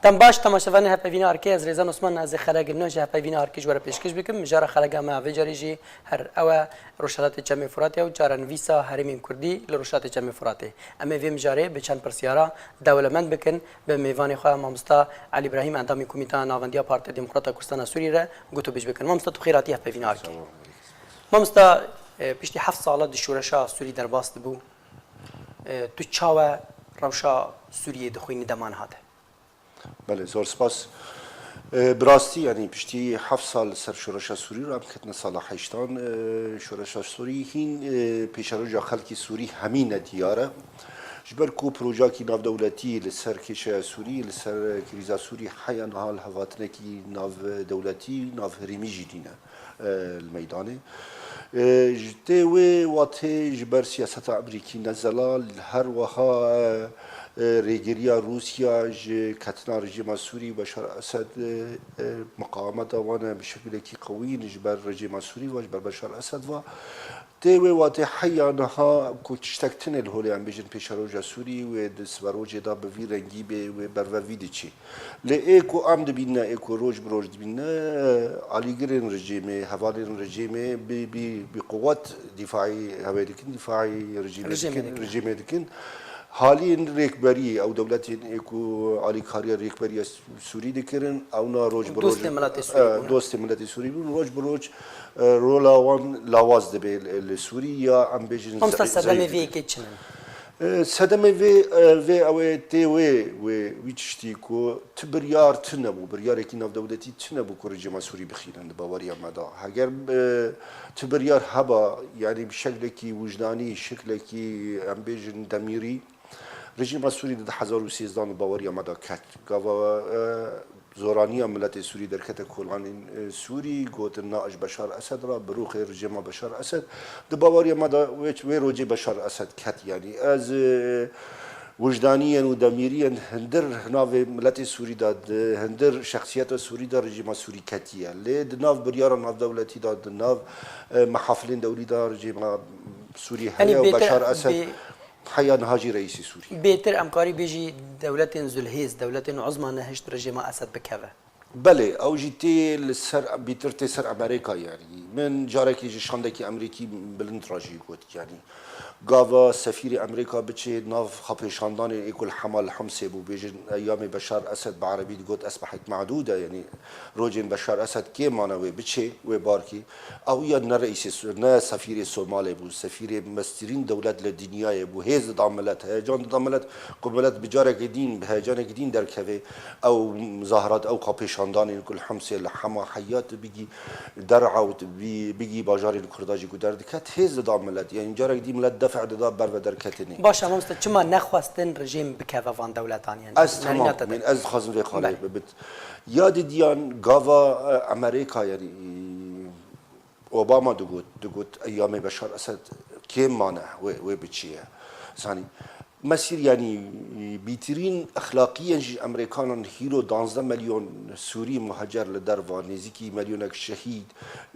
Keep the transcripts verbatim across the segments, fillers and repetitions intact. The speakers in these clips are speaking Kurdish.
Dem baş, temaşevanê Hevpeyvîna Arkê, ez Rêzan Osman, ez ê xelek nû ji Hevpeyvîna Arkê ji we re pêşkêş bikim. Mijara xeleka me ya vê carî jî her ew e, Rojhilatê Çemê Furatê û carenivîsa herêmên Kurdî li Rojhilatê Çemê Furatê. Em ê vê mijarê bi çend pirsyara dewlemend bikin, bi mêvanê xwe mamosta Elî Îbrahîm, endamê Komîteya Navendiya Partiya Demokrata Kurdistana Sûriyê re gotûbêj bikin. Mamosta, tu bi xêr hatî Hevpeyvîna Arkê. Sağ ol. Mamosta, e, piştî heft sala di şoreşa Sûrî derbas dibû. E, tu çawa rewşa Sûriyê dixwînî dema niha de? Belê, zor spas. E, bi rastî, yanî piştî heft sal li ser şoreşa Sûrî re em ketine sala heştan. E, şoreşa Sûrî hîn, e, pêşeroja xelkê Sûrî hemî ne diyar e. Ji ber ku projeyekî navdewletî li ser kêşeya Sûrî, li ser krîza Sûrî heya niha li hev hatinekî navdewletî, navherêmî jî nîne, e, li meydanê. E, ji tê wê watê ji ber siyaseta Amerîkî ne zelal, her wiha, e, e, rêgiriya Rûsya ji ketina rejîma Sûrî, Beşar Esed, e, e, miqawemeta wan e bi şekilekî qewî ji ber rejîma Sûrî ve, ji ber Beşar Esed ve. Tê wê watê heya niha ku tiştek tune li holê em bêjin pêşeroja Sûrî wê di siberojê de bi vî rengî bê, wê berve vî diçî. Lê ê ku em dibîne, ê ku roj bi roj dibîne, alîgirên rejîmê, hevalên rejîmê bi, bi, bi quwet dîfaî hevê dikin, dîfaî rejîmê Rejîmê dikin, dikin. rejîmê dikin. Haliyên rêkberî, ew dewletên ê ku alîkariya rêkberiya Sûrî dikirin, ewna roj bi roj, Dostê miletê Sûrî e, bûn. dostê miletê Sûrî bûn, roj bi roj, e, rola wan lawaz dibe li, li Sûrî ya em bêjin Mamosta, ze-, sedemê vê zeyf dibe. yekê çi ne? E, sedemê vê, e, vê ew ê tê wê, wê, wî tiştî ku ti biryar tune bû, biryarekî navdewletî tune bû ku rejîma Sûrî bixînin di baweriya me de. Heger, e, ti biryar heba, yanî bi şeklekî wijdanî, şeklekî, em bêjin demîrî, rejîma Sûrî di du hezar û sêzdan di baweriya me de ket. Gava, e, zoraniya miletê Sûrî derkete kolanên, e, Sûrî, gotin na ji Beşar Esed re, bi rûxê rejîma Beşar Esed. Di baweriya me de wê, wê rojê Beşar Esed ket, yanî ez, e, wijdaniyen û demîriyen hindir navê miletê Sûrî de, di hindir şexsiyeta Sûrî de rejîma Sûrî ketiye. Lê di nav biryara navdewletî de, di nav, e, mehafilên dewlî de rejîma Sûrî Yanî heye û bêtir, Beşar Esed bê-, heya niha jî reîsê Sûrî. bêtir em karî bêjî dewletên zulhêz, dewletên uzma nehişt rejîma Esed bikeve. Belê, ew jî tê li ser, bîtir tê ser Amerîka, yanî. Min carekî ji şandekî Amerîkî bilind re jî got, yanî. Gava sefîrê Amerîka biçê nav xwepêşandanê ê ku li Hema li Himsê bû, bêjin eyamê Beşar Esed, bi erebî digot esbehek madûde, yanî rojên Beşar Esed kêm mane, wê biçê, wê bar kê. Ew ya ne reîsê Su-, ne sefîrê Somalê bû, sefîrê mestirîn dewlet li dinyayê bû. Hêz dida milet, heyecan dida milet, ku milet bi carekê dîn, bi heyecanekî dîn derkeve. Ew muzahirat, ew xwepêşandanên ku li Himsê, li Hema, Heyat bigî Der'a û bî-, bigî bajarên Kurda jî ku derdike, hêz dida milet. Yanî carek dî milet def dida ber ve derketinê. Baş e, mamoste, çima nexwestin rejîm bikeve van dewletan, yanî Ez nerîna tamam, te de? min ez dixwazim vê qalê Belê. bibit. Ya didiyan gava, e, Amerîka, yanî, Obama digot, digot eyamê Beşar Esed kêm mane, wê, wê biçiye. Zanî, mesîr, yanî, bîtirîn exlaqiyen jî Amerîkanan hîro danzdeh milyon Sûrî muhecer li derva, nêzîkî milyonek şehîd,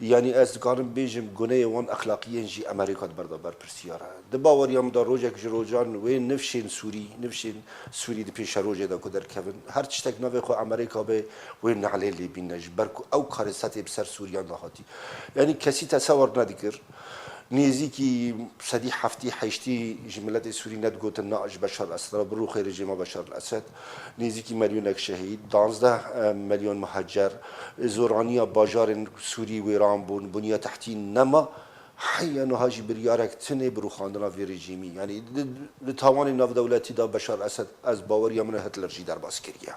yanî ez dikarim bêjim guneyê wan exlaqiyen jî Amerîka diberda ber pirsiyar e. Di baweriya min de rojek ji rojan wê nifşên Sûrî, nifşên Sûrî di pêşerojê de ku derkevin, her tiştek navê xwe Amerîka be, wê nalê lê bîne, ji ber ku ew karêsetê bi ser Sûriyan de hatî. Yanî kesî tesewir nedikir. Nêzîkî sedî heftî heştî ji miletê Sûrî nedigotin na ji Beşar Esed re, bi rûxê rejîma Beşar Esed. Nêzîkî milyonek şehîd, danzdeh milyon muhecer, zoraniya bajarên Sûrî wêran bûn, bunya tehtî nema. Heya niha jî biryarek tune bi rûxandina vê rejîmî. Yanî di, di tawanê navdewletî de Beşar Esed, ez baweriya min e, Hitler jî derbas kiriye.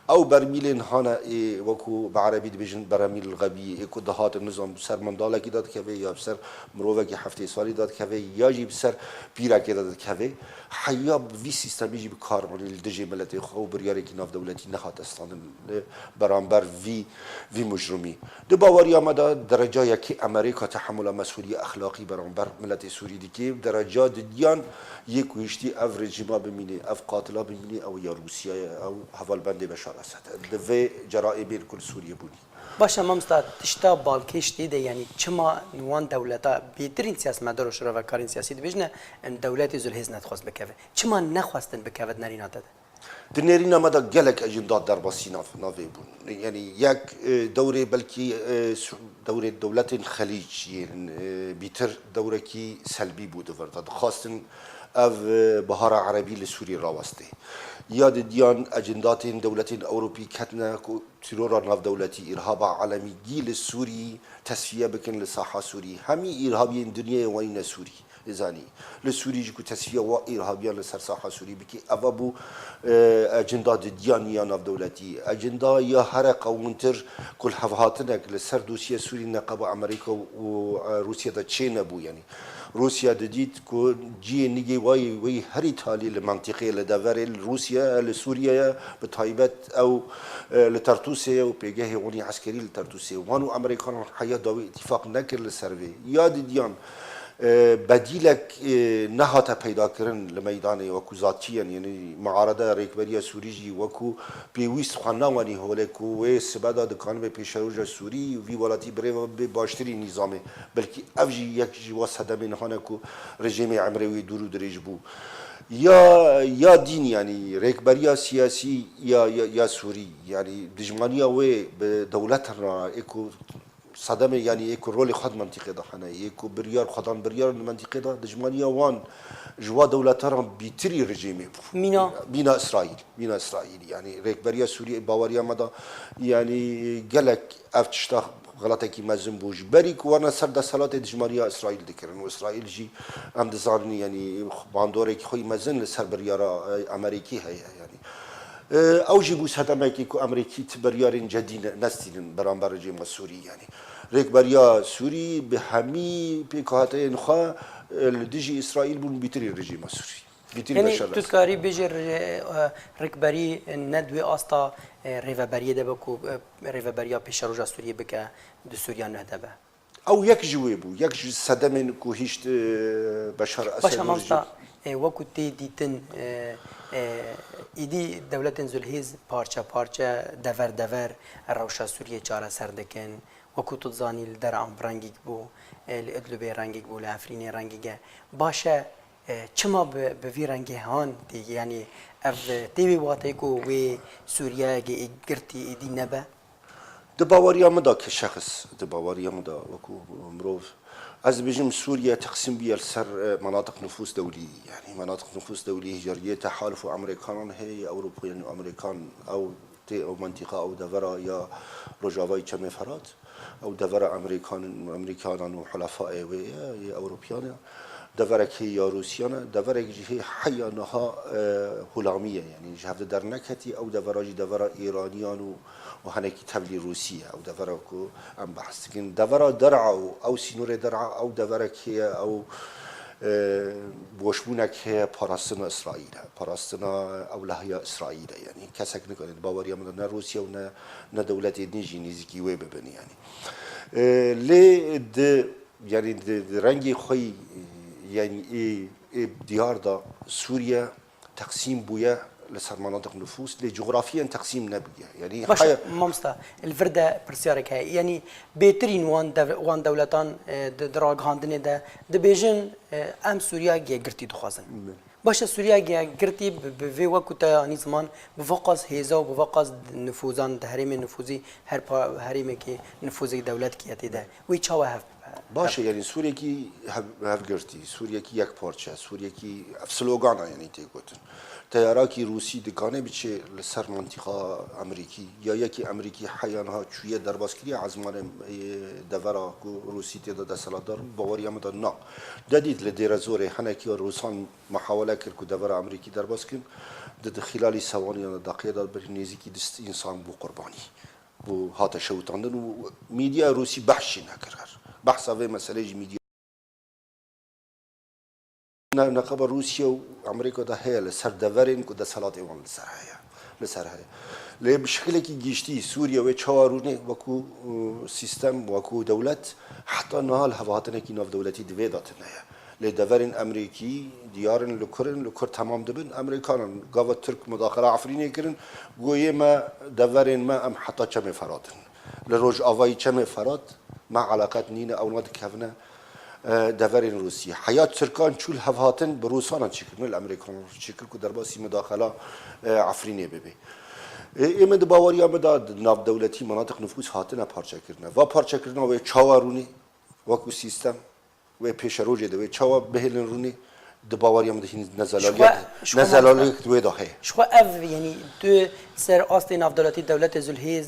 Ew bermîlên hane ê, wekû bi erebî dibêjin beremîl xebî, ê ku dihatin, nizam, bi ser mendalekî de dikeve ya bi ser mirovekî heftê salî de dikeve ya jî bi ser pîrekê de dikeve. Heya vî sîstemî jî bi kar anî li dijî miletê xwe û biryarekî navdewletî nehate standin li beramber vî, vî mujrimî. Di baweriya me de dereca yekê Amerîka tehemula mesûliya exlaqî beramber miletê Sûrî dike. Dereca didiyan yê ku hiştî ev rejîma bimîne, ev qatila bimîne, ew ya Rûsya ye, ew hevalbendê Beşar Esed e. Di vê ceraîmên ku li Sûriyê bûnî. Baş e, mamosta, tişta balkêş tê de, yanî çima wan dewleta bêtirîn siyasetmedar û şirovekarên siyasî dibêjine, em dewletê zulhêz nedixwest bikeve? Çima nexwestin bikeve di nerîna te de? Di nêrîna me de gelek ecenda derbasî nav, navê bûn. Yanî yek, e, dewrê belkî, e, su-, dewrê dewletên Xelîc yên, e, bîtir dewrekî selbî bû di vir de. Dixwastin ev, e, bihara erebî li Sûrî rawestê. Ya didiyan ecendatên dewletên Ewropî ketine ku terora navdewletî, îrhaba alemî gî li Sûrî tesfiye bikin li saha Sûrî. Hemî îrhabiyên dinyayê wanîne Sûrî. Zanî. Li Sûrî jî ku tesfiya wa îrhabiyan li ser saha Sûrî bikî, eva bû, e, ecenda didiyan ya navdewletî. Ecenda ya here qewimtir ku li hevhatinek li ser dosyeya Sûrî neqeba Amerîka û, e, Rûsya de çê nebû, yanî. Rûsya didît ku cihê nigê wayê wê herî talî li mentiqê, li deverê, li Rûsya, li Sûriye ye, bi taybet ew, e, li Tertûsê ye û pêgehê wan yê eskerî li Tertûsê. Wan û Amerîkanan heya dawî îtîfaq nekir li ser vê. Ya didiyan, e, bedîlek, e, nehate peydakirin li meydanê wekû zatiyen, yanî muarede rêkberiya Sûrî jî wekû pêwîst xwe nawanî holê ku wê sibe de dikanibe pêşeroja Sûrî û vî welatî bi rê ve bê baştirî nîzamê. Belkî ev jî yek ji wa sedemên niha ne ku rejîmê emrê wî dûr û dirêj bû. Ya, ya dîn, yanî rêkberiya siyasî ya, ya, ya Sûrî, yanî dijmaniya wê bi dewletan re ê ku sedemê, yanî ê ku rolê xwe di mentiqê de hene, ê ku biryar xwedan biryar di mentiqê de, dijmaniya wan ji wa dewletan bîtirî rejîmê bû. Mîna? Mîna Îsraîl. Mîna Îsraîl. Yanî rêkberiya Sûriyê baweriya me de, yanî gelek ev tişta xelatekî mezin bû. Ji berî ku wana ser desthilatê dijmaniya Îsraîl dikirin û Îsraîl jî em dizanin, yanî bandorek xwe yî mezin li ser biryara, e, Amerîkî heye, yanî. E, ew jî bû sedemekî ku Amerîkî ti biryarên cedî ne-, nestînin beramber rejîma Sûrî, yanî. Rêkberiya Sûrî bi hemî pêkhateyên xwe, e, li dijî Îsraîl bûn bîtirî rejîma Sûrî. Bîtirî Yanî beşer tu dikarî bêjî re-, e, rêkberî ne di wê asta, e, rêveberiyê de be ku, e, rêveberiya pêşeroja Sûriyê bike di Sûriya nuh de be. Ew yek ji wê bû, yek ji sedemên ku hişt, e, Beşar Esed Baş û mamosta, rejîm. E, wekû tê dîtin, e, e, îdî dewletên Zulhêz parçe parçe, dever dever rewşa Sûriyê çareser dikin. Wekû tu dizanî li Der'an rengîk bû, e, li Idlibê rengîk bû, li Efrînê rengîk e. Baş e, e, çima bi, bi vî rengê han tê, yanî ev, e, tê wê wateyê ku wê Sûriyeyekê ê girtî êdî nebe? Di baweriya min de ke şexs, di baweriya min de wekû mirov, ez dibêjim Sûriye teqsîm bûye li ser, e, menatiq nufûs dewlî. Yanî menatiq nufûs dewlî hêceriyê tehaluf û Amerîkanan heye, Ewropa, yanî Amerîkan ew tê ew mentîqa, ew devera ya Rojavayê Çemê Ferat, ew devera Amerîkan, Amerîkanan û xulefayê wê ye, yê Ewropiyan e. Deverek hê ya Rûsiyan e, deverek jî hê heya niha, e, hulamî ye, yanî ji hev de derneketî, ew devera jî devera Îraniyan û û henekî tevlî Rûsî ye. Ew devera ku em behs dikin. Devera Der'a û ew sînorê Der'a, ew deverek heye, ew, e, boşbûnek heye parastina Îsraîl e. Parastina ewlehiya Îsraîl e. Yanî kesek nikare di baweriya min de ne Rûsya û ne, ne dewletê din jî nêzîkî wê bibin yanî. E, lê di, yanî di, di rengê xwe yî, yanî ê, ê diyar de Sûriye teqsîm bûye li ser menatiq nufûs, lê cografiyen teqsîm nebûye. Yanî Baş e, haya mamosta, li vir de pirsyarek heye. Yanî bêtirîn wan dev-, wan dewletan, e, di, di ragihandinê de dibêjin, e, em Sûriya yekgirtî dixwazin. Min. Baş e, Sûriya yekgirtî bi, bi vê wekû te anî ziman, bi va qas hêza û bi va qas nifûzan di herêmê nifûzî her pa-, herêmekê nifûzek dewletkî ye tê de. Wê çawa hev Baş e, yanî Sûriyekî hev-, hevgirtî, Sûriyekî yekparçe, Sûriyekî ev slogana yanî tê gotin. Teyarakî Rûsî dikane biçe li ser mentiqa Amerîkî, ya yekî Amerîkî heya niha çûye derbas kiriye ezmanê, e, devera ku Rûsî tê de desthilatdar bû, baweriya min de na. De dît li Dêrezorê hinekî Rûsan muhawele kir ku devera Amerîkî derbas kin, di, di xîlalî sewaniyan de daqiye de bir nêzîkî du sed însan bû qurbanî. Bû hate şewitandin û mîdya Rûsî behs jî nekir her. Behsa vê meselê jî mîdya Ne-, neqeba Rûsya û Amerîka de heye li ser deverên ku desthilatê wan li ser heye. Li ser heye. Lê bi şekilekî giştî Sûriye wê çawa rûnê wekû, û, sîstem, wekû dewlet, heta niha li hevhatinekî navdewletî di vê de tune ye. Lê deverên Amerîkî diyar in li kur in, li kur temam dibin. Amerîkanan gava Tirk mudaxila Efrînê kirin, goyê me deverên me em heta Çemê Ferat in. Li rojavayî Çemê Ferat me eleqet nîne, ewna dikevine e, deverên Rûsiyê. Heya Tirkan çû li hevhatin bi Rûsanan çêkir, ne li Amerîkanan çêkir ku derbasî mudaxela, e, Efrînê bibe. E, ê min di baweriya min de di navdewletî menatiq nifûs hatine parçekirine. Va parçekirina wê çawa rûnê wekû sîstem, wê pêşerojê de wê çawa bihêlin rûnê, di baweriya min de hîn nezelaliya, Ji xwe, ji xwe nezelaliyek di wê de heye. Ji xwe ev, yanî tu ser astê navdewletî dewletê Zulhêz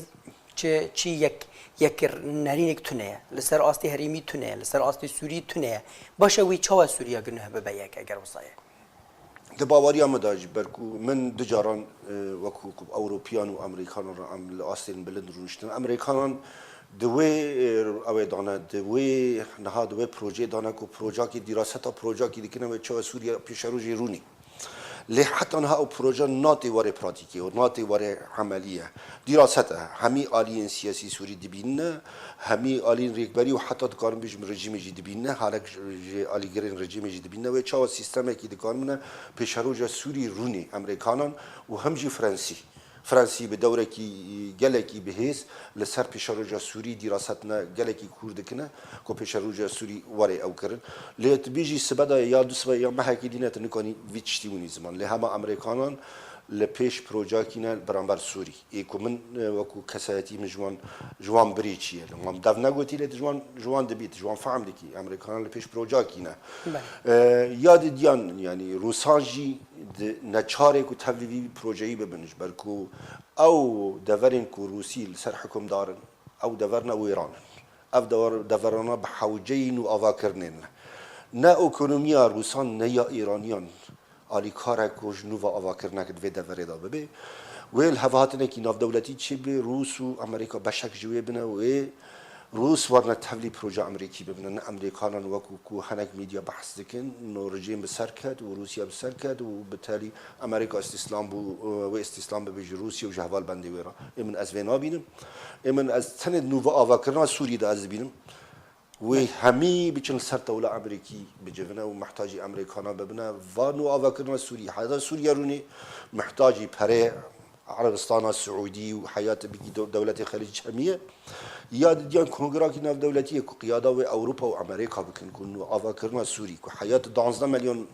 çi, çi yek, yek nerînek tune ye. Li ser astê herêmî tune ye, li ser astê Sûrî tune ye. Baş e wî çawa Sûriya gunuh bibe yek eger wisa ye? Di baweriya min de jî ber ku min du caran, e, wekû ku Ewropiyan û Amerîkanan re em li astên bilind rûniştin. Amerîkanan di wê, e, ew ê dane, di wê niha di wê projeyê dane ku projakî dîraseta projakî dikine wê çawa Sûriya pêşerojê rûnî. Lê heta niha ew proje natê warê pratîkê û natê warê emelî ye. Dîraset e. Hemî aliyên siyasî Sûrî dibînine, hemî aliyên rêkberî û heta dikarim bêjim rejîmê jî dibînine. Halek ji, ji alîgirên rejîmê jî dibînine. Wê çawa sîstemekî dikarimine pêşeroja Sûrî rûnê Amerîkanan û hem jî Frensî. Frensî bi dewrekî gelekî bihêz li ser pêşeroja Sûrî dîrasetine gelekî kûr dikine ku pêşeroja Sûrî were ew kirin. Lê tu bêjî sibe de ya du sibe ya mehekî dîne tu nikanî vî tiştî winî ziman. Lê hema Amerîkanan li pêş projeyekî ne beramber Sûrî. Ê ku min, e, wekû kesayetî min ji wan, ji wan birî çi ye. Li wan dev negotî lê tu ji wan, ji wan dibî, tu ji wan fehm dikî. Amerîkanan li pêş projeyekî ne. Belê. E, ya didiyan, yanî Rûsan jî di neçarê ku tevlî vî projeyî bibin, ji ber ku ew deverên ku Rûsî li ser hikimdar in, ew dever ne wêran in. Ev dever, deverana bi hewceyî nûavakirinên ne. Ne ekonomiya Rûsan ne ya Îraniyan alîkar e ku ji nû ve avakirineke di vê deverê de bibe. Wê li hevhatinekî navdewletî çêbibe, Rûs û Amerîka beşek ji wê bine, wê Rûs werine tevlî proje Amerîkî bibine, ne Amerîkanan wekû ku hinek medya behs dikin, no rejîm bi ser ket û Rûsya bi ser ket û bi telî Amerîka îstîslam bû, wê îstîslam bibe ji Rûsya û ji hevalbendê wê re. Ê min ez vê nabînim. Ê min ez tenê di nû ve avakirina Sûrî de ez dibînim. Wê hemî biçin li ser tewla Amerîkî bicivine û mihtacî Amerîkana bibine. Va nû avakirina Sûrî, heta Sûriye rûnê mihtacî perê Erebistana Siûdî û heyat bikî dew-, dewletê Xelîc hemî ye. Ya didiyan kongirakî navdewletî ye ku qiyada wê Ewropa û Amerîka bikin ku nû avakirina Sûrî ku heyat danzdeh milyon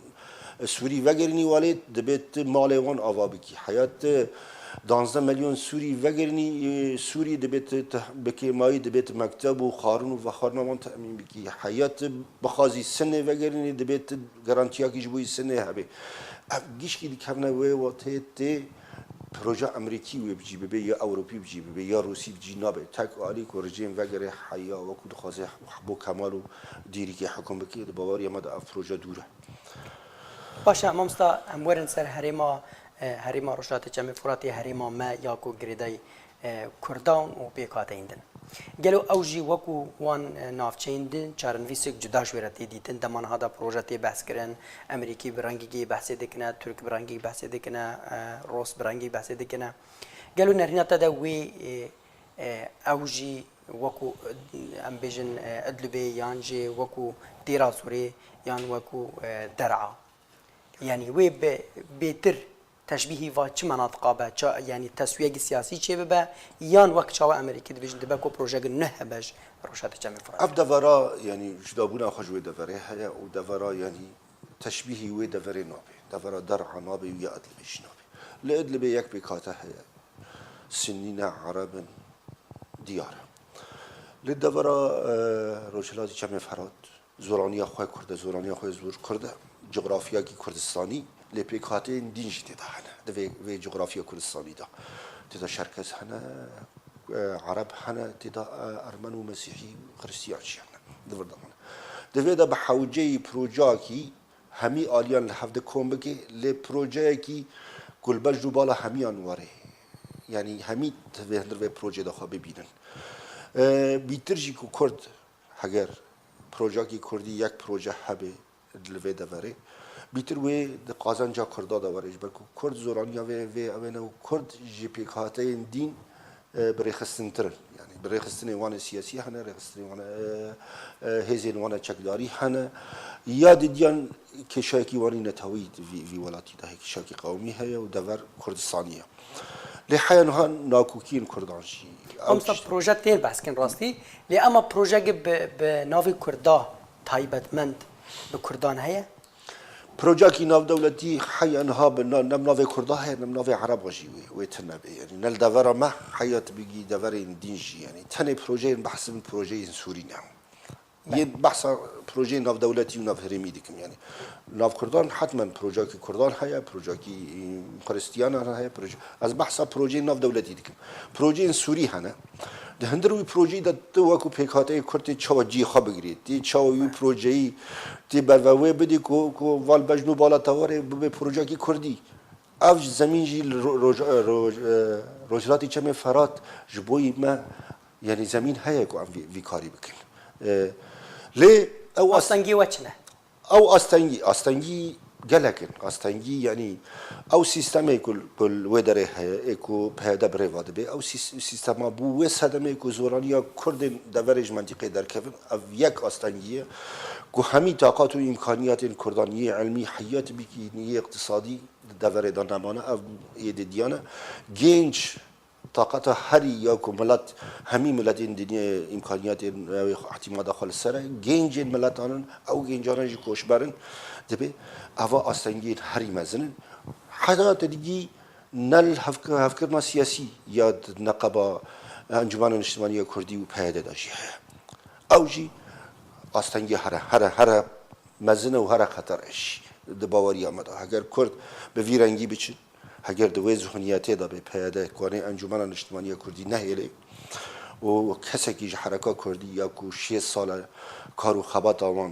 Sûrî vegerînî welêt, dibê tu malê wan ava bikî. Heya tu danzdeh milyon Sûrî vegerînî, e, Sûrî dibê tu, tu bi kêmayî dibê tu mekteb û xwarin û vexwarina wan temîn bikî. Heya tu bixwazî Sinê vegerînî, dibê tu garantiyakî ji bo yî Sinê hebe. Ev gişkî dikevine wê wextê tê proje Amerîkî wê bicî bibe, ya Ewropî bicî bibe, ya Rûsî bicî nabe. Tek alî ku rejîm vegere heya wekû dixwaze bo kemal û dîrîkê hekum bike, di baweriya me de ev proje dûr e. Baş e, mamosta, em werin ser herêma, e, herêma Rojhilatê Çemê Furatê, herêma me ya ku girêdayî, e, Kurdan û pêkhateyên din. Gelo ew jî wekû wan, e, navçeyên din çarenivîsek cuda ji wê re tê dîtin? Dema niha de proje tê behs kirin, Emerîkî bi rengekî behsê dikine, Tirk bi rengekî behsê dikine, e, Rûs bi rengekî behsê dikine. Gelo nerîna te de wê, e, e, ew jî wekû, e, em bêjin, e, Idlibê yan jî wekû Dêra Zorê yan wekû, e, Der'a. Yanî wê bi bêtir teşbîhî va çi menatiqa be, ça-, yanî teswiyekî siyasî çê bibe, yan wek çawa Amerîkî dibêjin, dibe ku projeyeke nuh hebe ji Rojhilatê Çemê Firat? Ev devera, yanî cudabûna xwe ji wê deverê heye û devera, yanî teşbîhî wê deverê nabe. Devera Der'a nabe û ya Idlibê jî nabe. Li Idlibê yek pêkhate heye. Sinnî ne, Ereb in, diyar e. Li devera, e, Rojhilatê Çemê Firat, zoraniya xwe Kurd e, zoraniya xwe zor Kurd e, cografiyakî Kurdistanî, lê pêkhateyên dîn jî tê de hene. Di vê, vê cografya Kurdistanî de. Tê de Şerkez hene, e, Ereb hene, tê de, e, Ermen û Mesîhî û Xristiyan jî hene. Di vir de hene. Di vê de bi hewceyî projeyakî hemî aliyan li hev de kom bike, lê projeyekî ku li ber ji û bala hemiyan were. Yanî hemî di vê hundir vê projeyê de xwe bibînin. E, bîtir jî ku Kurd heger projeyekî Kurdî yek proje hebe li vê deverê, bîtir wê di qazanca Kurda de were, ji ber ku Kurd zoraniya vê, vê ew ê ne û Kurd ji pêkhateyên dîn, e, bi rêxistintir in. Yanî bi rêxistinê wan ê siyasî hene, rêxistinê wan ê, e, e, hêzên wan ê çekdarî hene. Ya didiyan kêşayekî wan ê netewî di vî, vî welatî de heye, kêşayekî qewmî heye û dever Kurdistanî ye. Lê heya niha nakokiyên Kurdan jî. Ew Mamosta, tişt- proje tên behs kirin rastî. Lê ema projeyeke bi, bi navê Kurda taybetmend bi Kurdan heye? Projeyekî navdewletî heya niha bi na-, ne bi navê Kurda heye, ne bi navê Ereba jî wê, wê tune be. Yanî ne li devera me heya tu bigî deverên dîn jî. Yanî tenê projeyên behs min projeyên Sûrî ne. Yên behsa projeyên navdewletî û navherêmî dikim. Yanî nav Kurdan hetmen projeyekî Kurdan heye, projeyekî, e, Xristiyanan heye, proje, ez behsa projeyên navdewletî dikim. Projeyên Sûrî hene. Di hundir wî projeyî de tu wekû pêkhateyê Kurd tê çawa cihê xwe bigirê, tê çawa wî projeyî tê berve wê bidî ku, ku val bejn û bala te were bibe projeyekî Kurdî. Ev ji zemîn jî li ro-, roj-, roj-, e, Rojhilatê Çemê Ferat ji bo me, yanî zemîn heye ku em vî, vî karî bikin. E, lê ew as- Astengî we çi ne? Ew astengî, astengî gelek in. Astengî, yanî ew sîstemê ku, ku li wê derê heye, ê ku P Y D bi rê ve dibe, ew sîs-, sîstema bû wê sedemê ku zoraniya Kurdên deverê ji mentîqê derkevin, ev yek astengî ye ku hemî taqat û îmkaniyatên Kurdan yê ilmî, heyatî bikî, yê iqtisadî di deverê de nemane, ev yê didiyane. Genç Taqata herî ya ku milet, hemî miletên dinyayê îmkaniyatên, ew ê îtîmada xwe li ser e, gencên miletan in, ew gencanan jî koçber in, dibê eva astengiyên herî mezin in. Heta te digî ne li hevk-, hevkirina siyasî ya di neqeba Encûmena Niştimanî ya Kurdî û P Y D de jî heye. Ew jî astengiya here, here, here mezin e û here xeter e jî di baweriya me de. Heger Kurd bi vî rengî biçin, heger di wê zihniyetê de bê P Y D, ku anê Encûmena Niştimanî ya Kurdî nehêlê û kesekî ji hereka Kurdî ya ku şêst sal e kar û xebata wan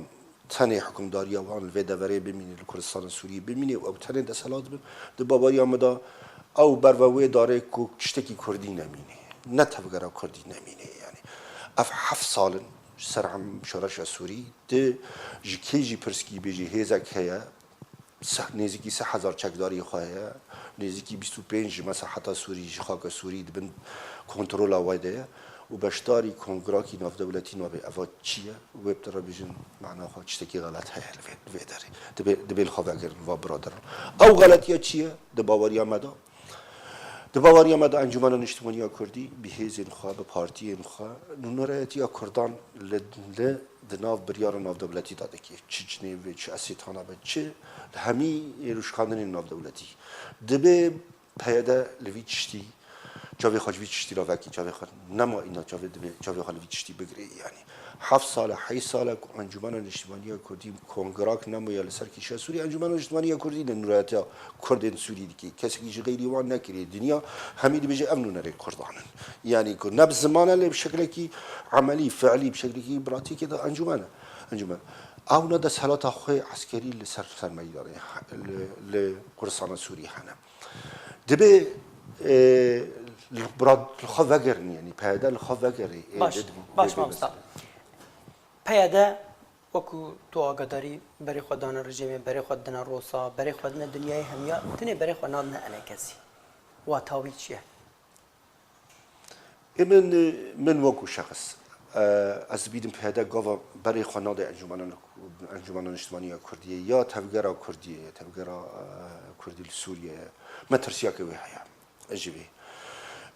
tenê hikimdariya wan li vê deverê bimîne, li Kurdistana Sûriyê bimîne û ew tenê desthilat bin, di baweriya min de ew berve wê darê ku tiştekî Kurdî nemîne, ne tevgera Kurdî nemîne. Yanî ev heft sal in ji ser em şoreşa Sûrî, tu ji kê jî pirsgî bêjî hêzek heye, se-, nêzîkî sê hezar çekdarî xwe heye, nêzîkî bîst û pênc ji mesaheta Sûrî, ji xaka Sûrî di bin kontrola we de ye û beşdarî kongirakî navdewletî nabe. Eva çi ye? Wê bi te re bêjin, mana xwe tiştekî xelet heye li vê, li vê derê. Dibê, dibê li xwe vegerin va biraderan. Ew xeletiya çi ye? Di baweriya me de, di baweriya me de Encûmena Niştimanî ya Kurdî bi hêzên xwe, bi partiyên xwe, nûnerayetiya Kurdan li, li di nav biryara navdewletî de dike. Çi Cinêvê, çi Esêtana be, çi li hemî êrûşkandinên navdewletî. Dibê P Y D li vî tiştî, çavê xwe ji vî tiştî re vekî, çavê xwe nema îna çavê dibê, çavê xwe li vî tiştî bigirê. Yanî heft sal e, heyş sal e ku Encûmena Niştimanî ya Kurdî kongirak nemaye li ser kêşa Sûrî. Encûmena Niştimanî ya Kurdî li nûnerayetiya Kurdên Sûrî dike. Kesekî ji xeyrî wan nekiriye. Dinya hemî dibêje ev nûnerê Kurdan in. Yanî ku ne bi ziman e lê bi şeklekî emelî, fiilî, bi şeklekî pratîkê de encûmen e. Encûmen. Ew ne desthilata xwe eskerî li ser, ser meydanê, li, li Kurdistana Sûrî hene. Dibê, e, li bira-, li xwe vegerin, yanî P Y D li xwe vegerê. Ê, Baş, dê, dê, baş dê, mamosta. P Y D wekû tu agadarî berê xwe dane rejîmê, berê xwe dine Rosa, berê xwe dine dinyayê hemiya, tenê berê xwe nadine enê kesî. Wata wî çi ye? Ê min, min wekû şexs, e, ez dibînim P Y D gava berê xwe nade Encûmena, Encûmena Niştimanî ya Kurdiyê ya tevgera Kurdiyê ye, tevgera, e, Kurdî li Sûriyê ye. Metirsiyeke wê heye. Ji vê.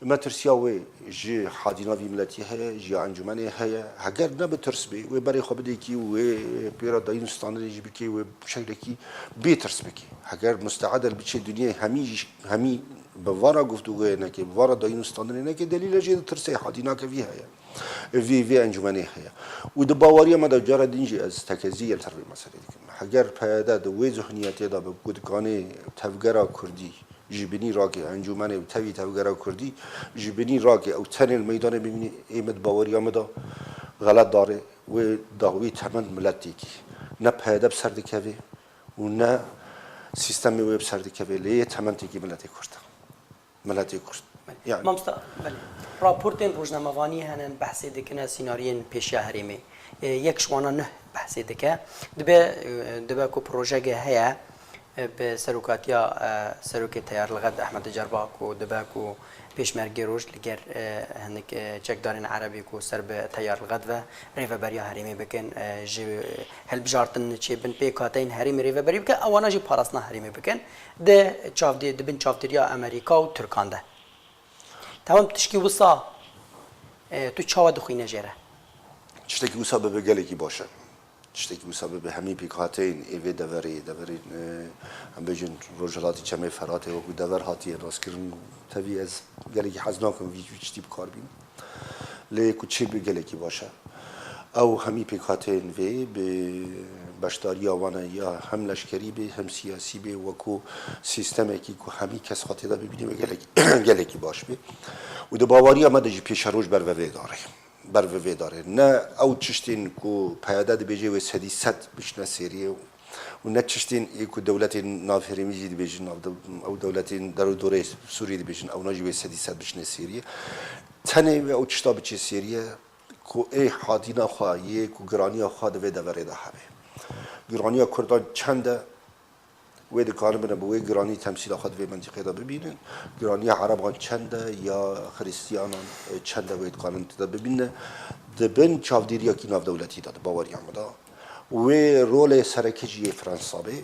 Metirsiya wê ji hadîna vî miletî heye, ji ya encûmenê heye. Heger ne bi tirs bê, wê berê xwe bidê kî û wê pêra dayîn û standinê jî bikê, wê şeklekî bê tirs bikê. Heger musteed e li biçê dinyê hemî jî, hemî bi vara guftûgoyê neke, bi vara dayîn û standinê neke, delîle jê di tirsê hadînake vî heye. Vî, vî encûmenê heye. Û di baweriya me de cara din jî ez tekezî yê li ser vê meselê dikim. Heger P Y D di wê zihniyetê de be ku dikanê tevgera Kurdî ji binî rake encûmenê û tevî tevgera Kurdî ji binî rake ew tenê li meydanê bimîne, ê min di baweriya min de xelet darê wê da wî temend miletêkî ne P Y D bi ser dikeve û ne sîstemê wê bi ser dikeve, lê yê temendekî miletê Kurd e. Miletê Kurd. Belê. Yani. Mamosta, belê. Raportên rojnamevanî hene, behsê dikine sînariyên pêşiya herêmê. E, yek ji wana nuh behsê dike. Dibe, e, dibe ku projeyeke heye, e, bi serokatiya, e, serokê Teyar Lixet Ehmed Cerba ku dibe ku Pêşmergê Roj li ger, e, hinek, e, çekdarên Erebî ku ser bi Teyar Lixet ve rêveberiya herêmê bikin, e, ji hilbijartin çêbin pêkhateyên herêmê rêveberî bikin, ewana jî parastina herêmê bikin. Di çavdê, di bin çavdêriya Amerîka û Tirkan de. Temam tişkî wisa, e, tu çawa dixwîne jê re? Tiştekî wisa bibe gelekî baş e. tiştekî wisa bibe, hemî pêkhateyên ê vê deverê, deverên, e, em bêjin Rojhilatî Çemê Feratê wekû dever hatiye naskirin. Tevî ez gelekî hez nakim vî, vî tiştî bi kar bînim. Lê ku çêbe gelekî baş e. Ew hemî pêkhateyên vê bi beşdariya wan e, ya hem leşkerî bê, hem siyasî bê, wekû sîstemekî ku hemî kes xwe tê de bibîne ve gelek-, gelekî baş bê. Û di baweriya me de jî pêşeroj ber ve vê darê. Ber ve vê darê. Ne ew tiştên ku P Y D dibêje wê sedî sed biçine Sêriyê û ne tiştên ê ku dewletên navherêmî jî dibêjin, nav de-, ew dewletên derûdorê Sûriyê dibêjin, ewna jî wê sedî sed biçine Sêriyê. Tenê wê ew tişta biçe Sêriyê ku ê hatîna xwe yê ku giraniya xwe di vê deverê de hebe. Giraniya Kurdan çend e? Wê dikaribine bi wê giranî temsîla xwe di vê mentîqê de bibînin. Giraniya Ereban çend e ya Xiristiyanan, e, çend e wê dikarin tê de bibîne. Di bin çavdêriya kî navdewletî de, di baweriya min de. Wê rolê sereke jî yê Fransa bê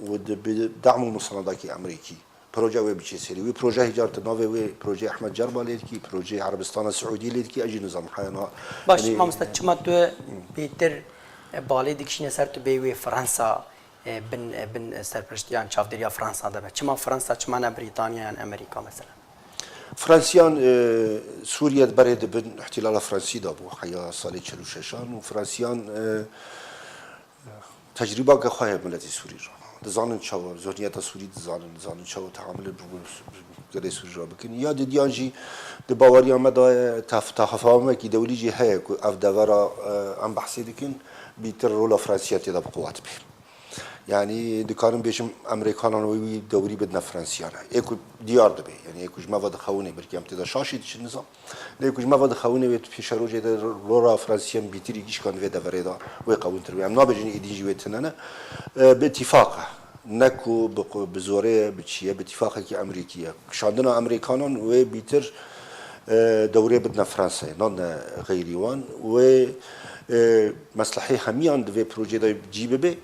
û di bi dehm û misanadakî Amerîkî. Proje wê biçê serî. Wê proje hêcar tu navê wê projeyê Ehmed Cerba lê dikî, projeyê Erebistana Siûdî lê dikî, ez jî nizam heyana. Baş, yanî, mamoste, çima tu bêtir, e, balê dikişîne ser tu bê wê Fransa, e, bin, e, bin serpereştiyan çavdêriya Fransa de be? Çima Fransa, çima ne Brîtanya yan Amerîka mesela? Fransiyan, e, Sûriye berê di bin îhtilala Fransî de bû, heya salê çel û şeşan û Fransiyan, e, tecrîbake xwe heye miletê Sûrî re. Dizanin çawa, zihniyeta Sûrî dizanin, dizanin çawa teamulê bi gelê Sûrî re bikin. Ya didiyan jî di baweriya me de tef-, tefahumekî dewlî jî heye ku ev devera, e, em behsê dikin, bîtir rola Fransiya tê de bi quwet bê. Yanî dikarim bêjim, Emerîkanan wê wî dewrî bidine Fransiyan e. Ê ku diyar dibe, yanî ê ku ji me ve dixewinê, belkî em tê de şaşî diçin nizam. Lê ku ji me ve dixewinê wê tu pêşerojê de rola Fransiyan bîtirî gişkan vê deverê de wê qewintir be. Em nabêjin êdî jî wê tune ne. E, bi îtîfaq e. Ne ku bi qu-, bi zorê ye, bi çi ye, bi îtîfaqekî Emerîkî ye. Kişandina Emerîkanan wê bîtir, e, dewrê bidine Fransayê, nan ne xeyrî wan. Wê, e, meslehê hemiyan di vê projeyê de cî bibe.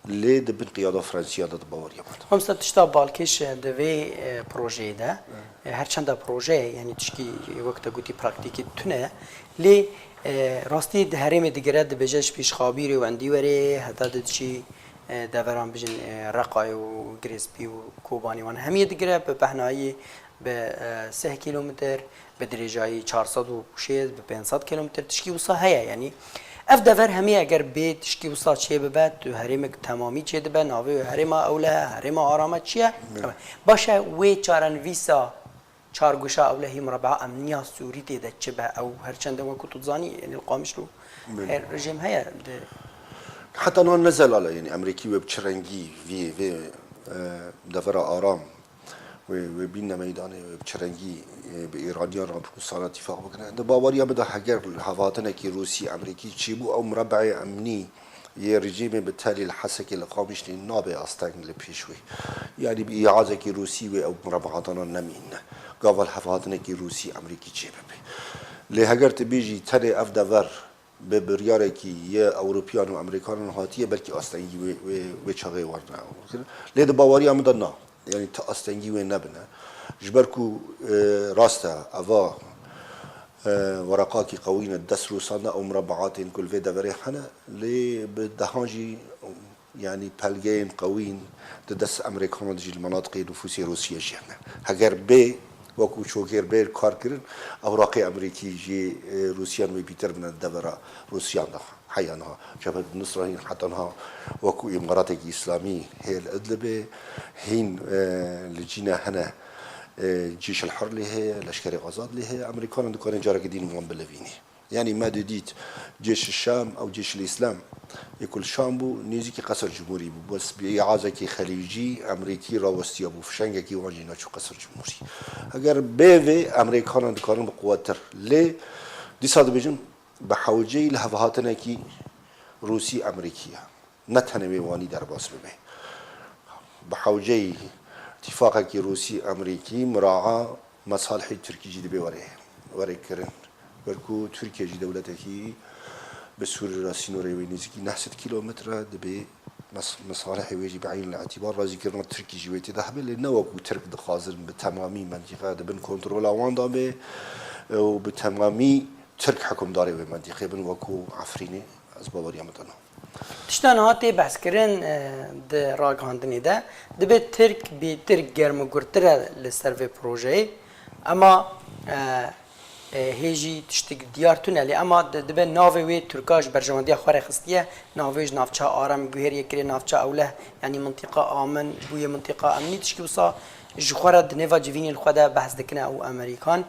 Lê di bin qiyada Fransiya de di baweriya me de. Mamoste, tişta balkêş e di vê, e, projeyê de, e, her çenda proje ye, yanî tişkî wek te gotî praktîkî tune ye. Lê, e, rastî di herêmê digire, dibêje ji Pêşxabîrê û Endîwerê heta diçî, e, deveran bijin, e, Reqayê û Girêspî û Kobanê wan hemiyê digire, bi behnayî bi, e, sih kîlometr, bi dirêjayî çar sed û şêst, bi pênc sed kîlometr tişkî wisa heye. Yanî ev dever hemî eger bê tişkî wisa çê bibe, tu herêmek temamî çê dibe, navê wê herêma ewle, herêma arame çi ye? Belê. Baş e, wê çarenivîsa çar goşa ewle hî mureba emniya Sûrî tê de çi be? Ew her çende wekû tu dizanî, yanî li Qamişlo Belê. her rejîm heye. Di Heta nan ne zelal e, yanî Emerîkî wê bi çi rengî vî, vê, e, devera aram wê, wê bînne meydanê, wê bi çi rengî, e, bi Îraniyan re, bi Rûsana tîfaq bikine. Di baweriya min de heger hevhatinekî Rûsî, Emerîkî çêbû, ew murebeê emnî yê rejîmê bi Telî li Hesekê li Qamişlî nabe asteng li pêş wê. Yanî bi îazekî Rûsî wê ew murebatanan nemînine. Gava li hevhatinekî Rûsî, Emerîkî çê bibe. Lê heger tu bêjî tenê ev dever bi biryarekî yê Ewropiyan û Emerîkanan hatiye, belkî astengî wê, wê, wê çaxê werne kirin. Lê di baweriya min de na. Yanî ti astengî wê nebine. Ji ber ku, e, rast e, eva, e, weraqakî qewî ne, dest Rûsan de ew murebeatên ku li vê deverê hene, lê bi dehan jî Yanî pelgeyên qewîn di dest Emerîkanan de jî li menatiqê nufûsê Rûsiyê jî hene. Heger bê wekû çokêr bê kar kirin, ewraqê Emerîkî jî, e, Rûsiyan wê bîtir bine di devera Rûsiyan de. Heya niha Cebhet Nusra hîn heta niha wekû Îmaratekî Îslamî hê li Idlibê, hîn, e, li cîne hene, e, Cîş el Hur lê heye, Leşkerê Azad lê heye. Emerîkanan dikarin careke din wan bilivînî. Yanî me didît Cêş Şam ew Cêş Îslam ê ku li Şam bû, nêzîkî Qesr Cumhurî bû. Bes bi îazekî xelîcî, Emerîkî rawestiya bû. Fişengekî wan jî neçû Qesr Cumhurî. Heger bê vê, Emerîkanan dikarin bi quwettir. Lê dîsa dibêjin bi hewceyî li hevhatinekî Rûsî Emerîkî ye. Ne tenê wê wanî derbas bibe. Bi hewceyî tîfaqekî Rûsî Emerîkî miraa mesalihê Tirkî jî dibê were, were kirin. Ber ku Tirkiye jî dewletekî bi Sûrî re sînorê wê nêzîkî neh sed kîlometre dibê mes-, mesalihê wê jî bi eynî îtîbar razîkirina Tirkî jî wê tê de hebe, lê ne wekû Tirk dixwazin bi temamî mentîqe di bin kontrola wan de be û bi temamî Tirk hikimdarê wê mentîqê bin wekû Efrînê, ez baweriya min tune. Tişta niha tê behskirin, e, di ragihandinê de, dibe Tirk bêtir germugurtir e li ser vê projeyê. Ema, e, e, hê jî tiştik diyar tune, lê ema di-, dibe navê wê Tirka ji berjewendiya xwe re xistiye, navê ji navça Aram guhêriyê kiriye navça Ewleh, yanî mintiqa amin bûye mintiqa emnî, tişkî wisa ji xwe re di nêva civînên xwe de behs dikine ew Amerîkan.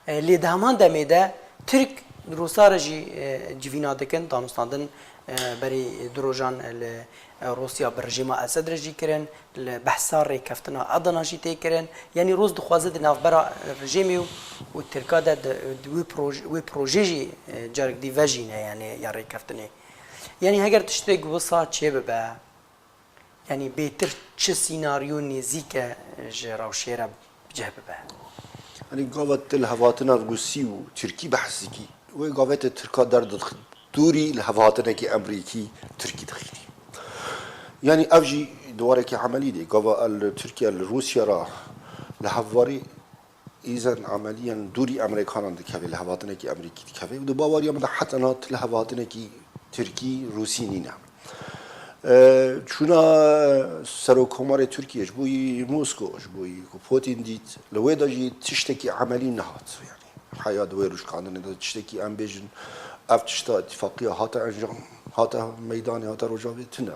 E, lê di heman demê de Tirk Rûsa re jî, e, civîna dikin, danûstandin, e, berî du rojan li, e, Rûsya bi rejîma Esed re jî kirin, li behsa rêkeftina Adana jî tê kirin. Yanî Rûs dixwaze di navbera rejîmê û, û Tirka de, di, di wê proj-, wê projê jî, e, carek dî vejîne, yanî ya rêkeftinê. Yanî heger tiştek wisa çêbibe, Yanî bêtir çi sînaryo nêzîk e ji rewşê re bi cih bibe? Yanî gava tu li hevatina Rûsî û Tirkî behs dikî, wê gavê te Tirka derdixin dûrî li hevatinekî Emerîkî Tirkî dixînî. Yanî ev jî di warekî emelî de gava el Tirkiye li Rûsya re li hevwarî Îzen emeliyen dûrî Emerîkanan dikeve, li hevatinekî Emerîkî dikeve û di baweriya min de heta niha tu li hevatinekî Tirkî, Rûsî nîne. E, çûna Serokkomarê Tirkiye ji bo yî Mosko, ji bo yî ku Putin dît, li wê de jî tiştekî emelî nehat. Yanî heya di wê rûşkandinê de tiştekî em bêjin, ev tişta îtîfaqiya hate encam, hate meydanê, hate rojavê tune bû.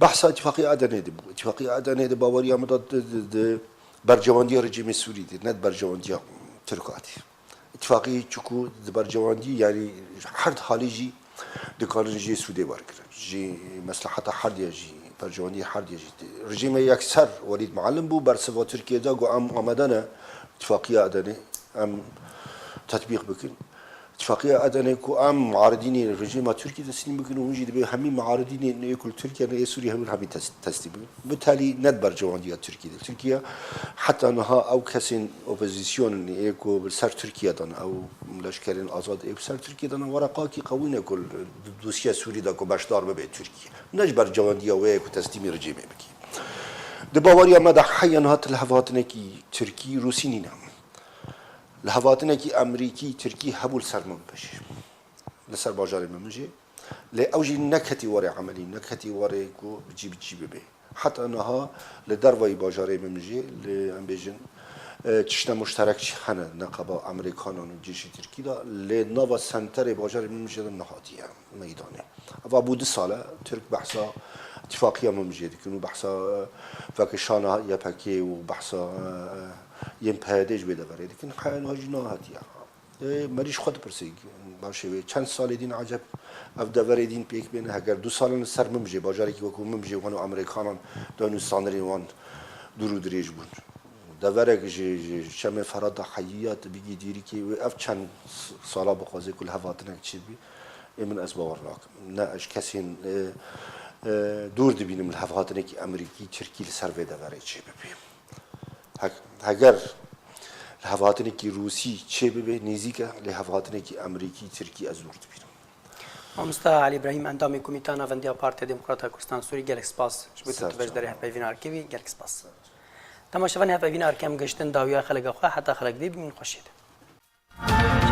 Behsa îtîfaqiya Edenê de bû. Îtîfaqiya Edenê de baweriya min de di, di, di, berjewendiya rejîmê Sûrî de, ne di berjewendiya Tirka de. Îtîfaqî çiku di berjewendî, yanî her halî jî dikarin jê sûdê wergirin. Jî mesleheta herdiya jî, berjewendî herdiya jî. Rejîmê yekser Welîd Muallim bû, bersiva Tirkiye da got em amade ne îtîfaqiya Edenê em tetbîq bikin. Îtîfaqiya Edenê ku em muaridînê rejîma Tirkî teslîm bikin û hûn jî dibê hemî muaridînê ne yê ku li Tirkiye ne yê Sûrî hemî hemî tes-, teslîm bikin. Bi telî ne di berjewendiya Tirkî de. Tirkiye heta niha ew kesên opozîsyonên ê ku li ser Tirkiye dan, ew leşkerên azad ê ku ser Tirkiye dan, wereqakî qewî ne ku li dosya Sûrî de ku beşdar bibe Tirkiye. Ne ji berjewendiya wê ye ku teslîmî rejîmê bike. Di baweriya me de heya niha tu li hevatinekî Tirkî, Rûsî nîne. Li hevatinekî Emerîkî, Tirkî hebû li ser Minbicê. Li ser bajarê Minbicê. Lê ew jî neketî warê emelî, neketî warê ku bi cî bi cî bibe. Heta niha li dervayî bajarê Minbicê, li, em bêjin, e, tişta muşterek jî hene, neqeba Emerîkanan û cêşî Tirkî de, lê nava senterê bajarê Minbicê de nehatiye meydanê. Eva bû du sal e, Tirk behsa îtîfaqiya Minbicê dikin û behsa, e, vekişana Y P G û behsa, e, e, yên P Y D ji wê deverê dikin. Heya niha jî nehatiye. Ê, merî ji xwe dipirsê, baş e wê çend salê dîn eceb ev deverê dîn pêk bêne, heger du sal in li ser Minbicê, bajarekî wekû Minbicê wan û Amerîkanan danûstandirên wan dûr û dirêj bûn. Deverek ji, ji Şemê Ferat de heyî ya tu bigî dîrikê wê ev çend s-, sala bixwaze ku li hevhatinek çêbî, ê min ez bawer nakim. Ne ez kesên, e, e, dûr dibînim li hevhatinekî Emerîkî, Tirkî li ser vê deverê çêbibî. He-, heger li hevhatinekî Rûsî çêbibe, nêzîk e, lê hevhatinekî Emerîkî, Tirkî ez dûr dibînim. Mamosta Elî Îbrahîm, endamê Komîteya Navendiya Partiya Demokrata Kurdistan Sûrî, gelek spas ji bo tu Ser beşdarî çava. Hevpeyvîna Erkê bî, gelek spas. Temaşevanê Hevpeyvîna Erkê em gihiştin dawiya xeleka xwe, heta xelek dî bimînin xweşiyê de.